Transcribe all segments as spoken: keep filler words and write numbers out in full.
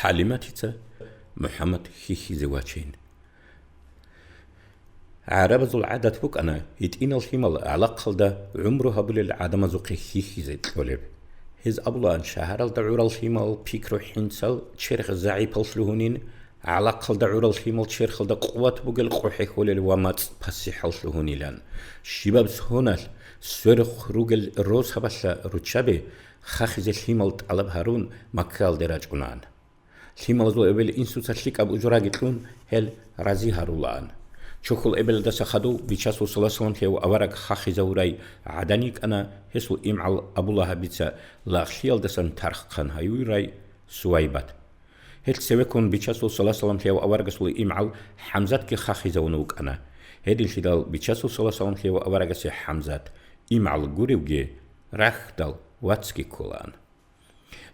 ХӀалиматица МухӀаммад хьихьизе вачин. ГӀарабазул гӀадат букӀана, гьитӀинал лъимал гӀалахъалда гӀумру гьабулел гӀадамазухъе хьихьизе кьолеб. Гьез абулаан, шагьаралда гӀурал лъимал пикру-хӀинцал черх загӀипал лъугьунин, гӀалахъалда гӀурал лъимал черхалда къуват бугел къо хӀехьолел ва мацӀ пасихӀал лъугьунилан. Щибаб соналъ сверухъ ругел росабалъа руччаби хахизе лъимал тӀалаб гьарун, Маккаялде рачӀунаан. Лъималазул эбел-инсуца лъикӀаб ужраги кьун, гьел рази гьарулаан. Чохьул эбелалдаса хадув Бичасул саллаллагьу гӀалайгьи вассалам лъев авараг хахизавурай гӀадан йикӀана, гьесул имгӀал Абу Лагьабица лагълъиялдасан тархъан гьаюрай Сувайбат. Гьел цевеккун Бичасул саллаллагьу гӀалайгьи вассалам лъев аварагасул имгӀал ХӀамзатги хахизавун вукӀана. Гьединлъидал Бичасул саллаллагьу гӀалайгьи вассалам лъев аварагасе ХӀамзат, имгӀал гуревги, рахьдал вацги кколаан.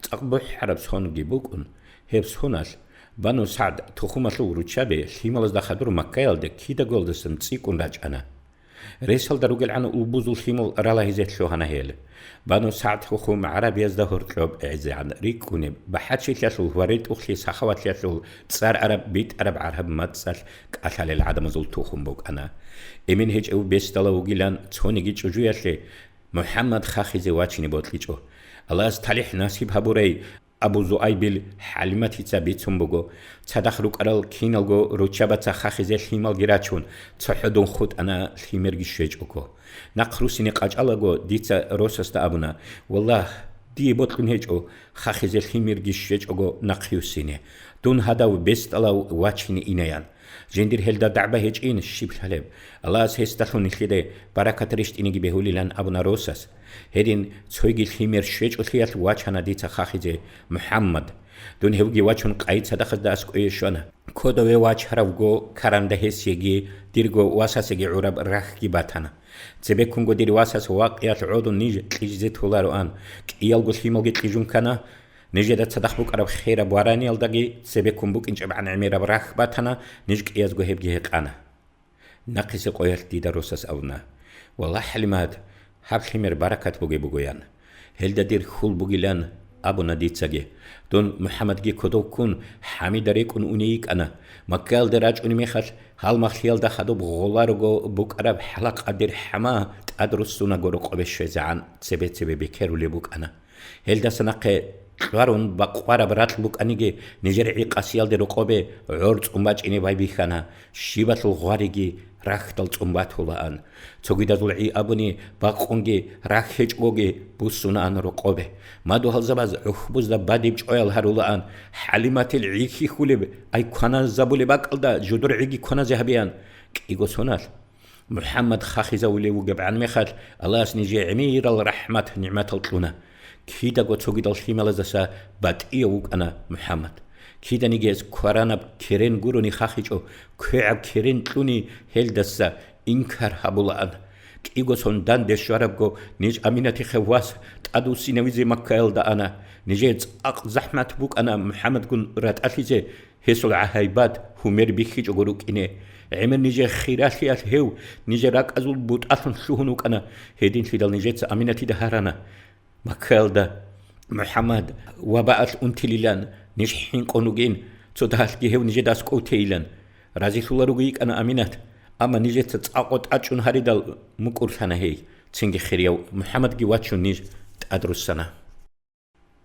ЦӀакъ бухӀараб сонги букӀун, гьеб соналъ Бану СагӀд тухумалъул руччаби лъималазда хадур Маккаялде кидаголдасан цӀикӀкӀун рачӀана. Ресалда ругелгӀан улбузул лъимал ралагьизе лъугьана гьел. Бану СагӀд тухум гӀарабиязда гьоркьоб гӀезегӀан рикӀкӀунеб, бахӀарчилъиялъул ва ритӀухълъи сахаватлъиялъул цӀар араб битӀараб гӀараб мацӀалъ кӀалъалел гӀадамазул тухум букӀана. Эмен гьечӀев бесдалав вугилан цониги чӀужуялъе МухӀаммад хахизе вачине бокьичӀо. Аллагьас талихӀ насиб гьабурай, Абу Зуайбил ХӀалиматица бицун буго. Цадахъ рукӀарал киналго руччабаца хахизе лъималги рачун, цохӀо дун хутӀана, лъимерги щвечӀого. Нахъ руссине къачӀалаго дица росасда абуна: «Валлагь, дие бокьун гьечӀо хахизе лъимерги щвечӀого нахъ юссине. Дун гьадав бесдалав вачине инаян. Жиндир гьелда дагӀба гьечӀин щиб лъалеб? Аллагьас гьесдалъун нилъеде баракат рещтӀинеги бегьулилан», — абуна росас. Гьедин цойги лъимер щвечӀолъиялъ вачана дица хахизе МухӀаммад. Дун гьевги вачун къайи цадахъазда аскӀове щвана. Кодове вачаравго каранда гьесиеги дирго васасеги гӀураб рахьги батана. Цебеккунго дир васас вакъиялъ гӀодун ниж кьижизе толароан, кӀиялго лъималги кьижун ккана. Нижеда цадахъ букӀараб хераб вараниялдаги цебеккун букӀинчӀебгӀан гӀемераб рахь батана, ниж кӀиязго гьебги гьекъана. Нахъисеб къоялъ дида росас абуна: «Валлагь, ХӀалимат, гьаб лъимер баракат бугеб буго», — ян. «Гьелда дир хьул бугилан», — абуна дицаги. «Дун МухӀаммадги кодов ккун, ХӀамида рекӀун уне йикӀана. Маккаялде рачӀунеб мехалъ, гьалмагълъиялда хадуб гъоларого букӀараб хӀалакъадир хӀама тӀадруссунаго рокъобе щвезегӀан цебе-цебе бекерулеб букӀана. Гьелдаса нахъе кьварун бакъвараб ракь букӀаниги, нижер гӀикъасиялде рокъобе гӀор цӀун бачӀине байбихьана, щибалъул гъвариги рахьдал цӀун батулаан. Цогидазул гӀи абуни бакъунги рахь гьечӀогоги буссунаан рокъобе. Мадугьалзабаз гӀухьбузда бадиб чӀваял гьарулаан, ХӀалиматил гӀи хьихьулеб, ай кваназабулеб бакӀалда жудур гӀиги кваназе гьабеян. КӀиго соналъ МухӀаммад хахизавулев вугебгӀан мехалъ, Аллагьас нижее гӀемерал рахӀмат-нигӀматал кьуна. Кидаго цогидал лъималаздаса батӀияв вукӀана МухӀаммад. Киданиги гьес кваранаб керен гурони хахичӀо, квегӀаб керен кьуни гьелдаса инкар гьабулаан. КӀиго сон данде щварабго, ниж Аминатихъе вас тӀадвуссинавизе Маккаялда ана. Нижее цӀакъ захӀмат букӀана МухӀаммадгун ратӀалъизе, гьесул гӀагьайбат, гьумер бихьичӀого рукӀине. ГӀемер нижер хиралъиялъ гьев нижер ракӀазул бутӀалъун лъугьун вукӀана, гьединлъидал нижеца Аминатида гьарана Маккаялда: «МухӀаммад вабаалъ унтилилан ниж хӀинкъун ругин, цо дагьалъги гьев нижеда аскӀов тейилан». Разилъула руго йикӀана Аминат, амма нижеца цӀакъо тӀачӀун гьаридал мукӀурлъана гьей. Цинги хирияв МухӀаммадги вачун ниж тӀадруссана.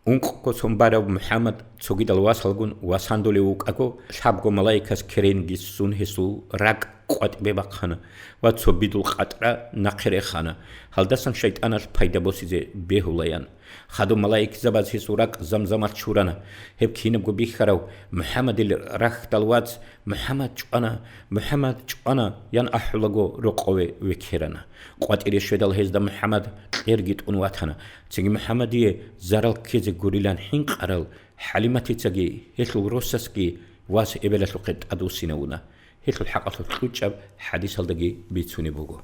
Ункъго сон барав МухӀаммад цогидал васалгун васандулев вукӀаго, лъабго малаикас керенги ссун гьесул ракӀ къватӀибе бахъана ва цо бидул къатӀра нахъе рехана, гьалдасан шайтӀаналъ пайда босизе бегьулаян. Хадуб малаикзабаз гьесул ракӀ замзамалъ чурана. Гьеб кинабго бихьарав МухӀаммадил рахьдал вац: «МухӀаммад чӀвана! МухӀаммад чӀвана!» — ян ахӀулаго рокъове векерана. КъватӀире щведал гьезда МухӀаммад кьерги тӀун ватана. Цинги МухӀаммадие зарал ккезе гурилан хӀинкъарал ХӀалиматицаги гьелъул росасги вас эбелалъухъе тӀадвуссинавуна. Гьелъул хӀакъалъулъ кьучӀаб хӀадисалдаги бицунеб буго.